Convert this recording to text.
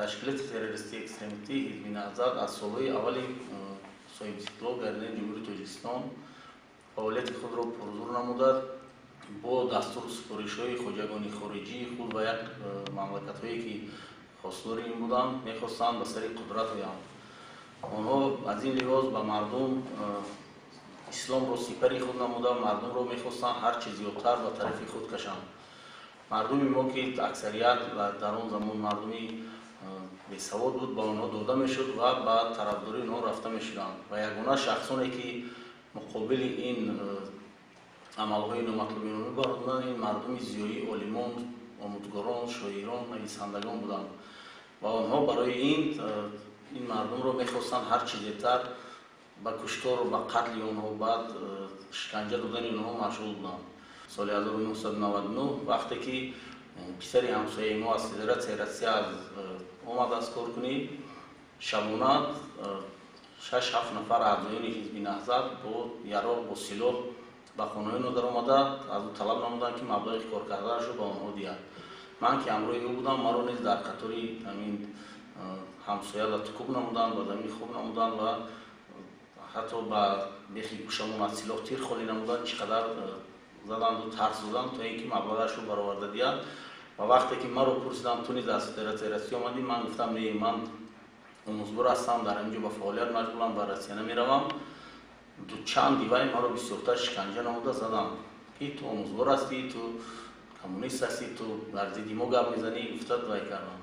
Ташкилоти террористии экстремистии Ҳизби Наҳзат аз солҳои аввали соҳибистиқлол гардидани Ҷумҳурии Тоҷикистон фаъолияти худро пурзур намуда, бо дастуру супоришҳои хоҷагони хориҷии худ ва як мамлакатҳое, ки хостдори ин буданд, мехостанд ба сари қудрат оянд. Онҳо аз ин лиҳоз ба мардум исломро сипари худ намуда, мардумро мехостанд ҳар чи зиёдтар ба тарафи худ кашанд. Мардуми мо, ки аксарият ва дар он замон мардуми бесавод буд, ба онҳо дода мешуд ва ба тарафдории онҳо рафта мешуданд. Ва ягона шахсоне, ки муқобили ин амалҳои номатлуби онҳо мебаромаданд, ин мардуми зиёӣ, олимон, омӯзгорон, шоирон, нависандагон буданд. Ва онҳо барои ин мардумро мехостанд ҳар чи зудтар ба куштору ба қатли онҳо, баъд шиканҷа додани онҳо машғул буданд. Соли 1999, вақте ки писари ҳамсояи мо аз Федератсияи Россия омад аз коркунӣ, шабона 6-7 нафар аъзоёни Ҳизби Наҳзат бо яроқ, бо силоҳ ба хонаи онҳо даромада, аз ӯ талаб намуданд, ки маблағи коркардаашро ба онҳо диҳад. Ман, ки ҳамроҳи ӯ будам, маро низ дар қатори ҳамин ҳамсоя латукӯб намуданд, ба замини хоб намуданд ва ҳатто ба бехи гӯшамон аз силоҳ тир холӣ намуданд. Чӣ қадар заданду тарс доданд, то ин ки маблағашро бароварда диҳад. Ва вақте ки маро пурсиданд: «Ту низ аз Федератсияи Россия омадӣ?», ман гуфтам: «Не, ман омӯзгор ҳастам, дар ҳамин ҷо ба фаъолият машғулам, ба Россия намеравам». Ду чанд дивай маро бисёртар шиканҷа намуда заданд, ки ту омӯзгор ҳастӣ, ту коммунист ҳастӣ, ту бар зидди мо гап мезанӣ, гуфта вай кардам.